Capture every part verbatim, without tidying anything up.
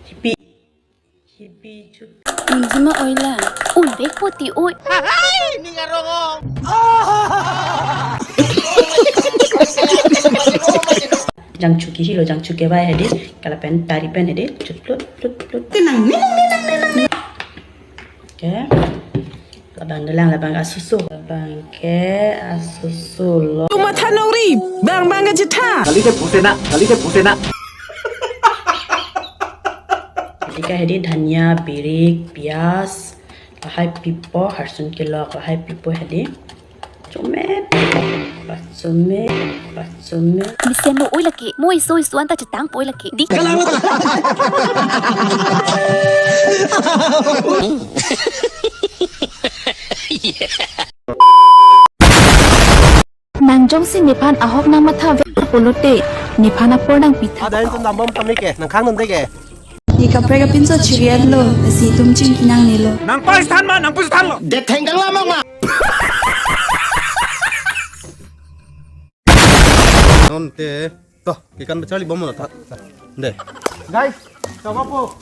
Hipi. Hipi chu. Unjima oila. Unbek poti oi. Jangchu kehilo, jangchu kevai hedi. Kalapen tari pen hedi. Chut plut plut plut. Tenang, ninang, ninang, ninang. Okay. Labang dolang, labang asusu. Labang ke asusu lo. Tumatha nongri, bang bang ke chetha. Kali ke pute na, kali ke pute na. Kali ke hedi dhania, birik, pias, lahai pipo, harsun kelok, lahai pipo hedi. Chome, pachome, pachome. Mesen lo oi lake, mo iso iso anta chetang poi lake. Di. Nang jongsi nephan ahok nangmatha ve pulote, nephan apor nangpitha. Adain tu nambom kami ke, nangkhang nunde ke. Ni kaprek apinso chiriat lo, si tum chingki nangnelo. Nang Pakistan ma, nang Pakistan lo. Detheng kang lama ma. Non te, to, kekan pecharli bom lo ta. De. Guys, coba po.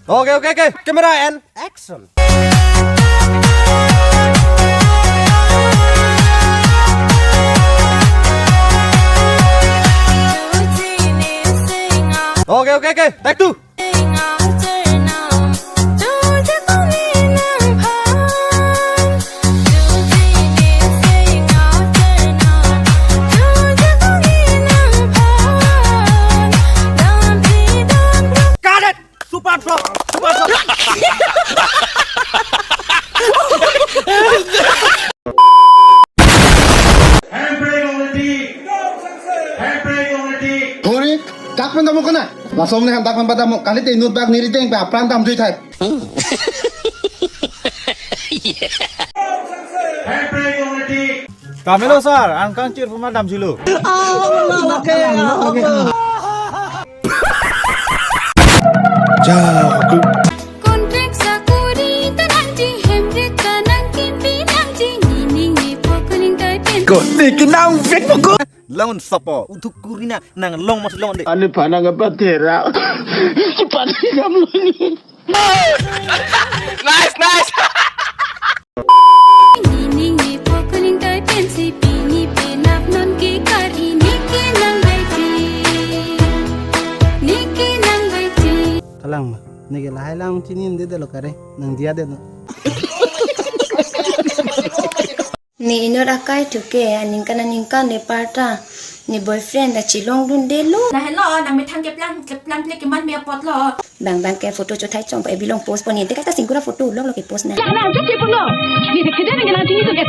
Okay, okay, okay. Camera and action. Okay, okay, okay. Take two. Cut it! Super flop! Super flop! Handbrake already! Handbrake already! Horik, dak pen tamo kana? Lasom ne han dak pen pada mo, kalite inut bak niri teng pa apran tam jui thai. Handbrake already! Kamelo sir, angkang chir puma dam jilo. Contract sakuri ta nangji, hemrit ta nangkimpi nangji, nining ni pokoning ta pen. Ko, niki nang vek poko. Laun sapo, uthuk kurina, nang long mas long de. Ani panang apa tera? Panang kam long. Nice, nice. Nining ni pokoning ta pen si pini penap non ke kari niki nang baiti. Niki nang baiti. Kalang ma, neke lahai lang chini inde delo kare, nang dia delo. Ne inut akai thuke, aningkan aningkan ne parta, ne boyfriend ta chelong dundelo. Lahelo, nang methang keplang, keplang ple keman me apotlo. Bang bang ke photo chothai chong, ebilong post pon, ente kata singkura photo lok lok ke post na. Lana, jok ke puno. Ni de kede nang nang chini tu ke.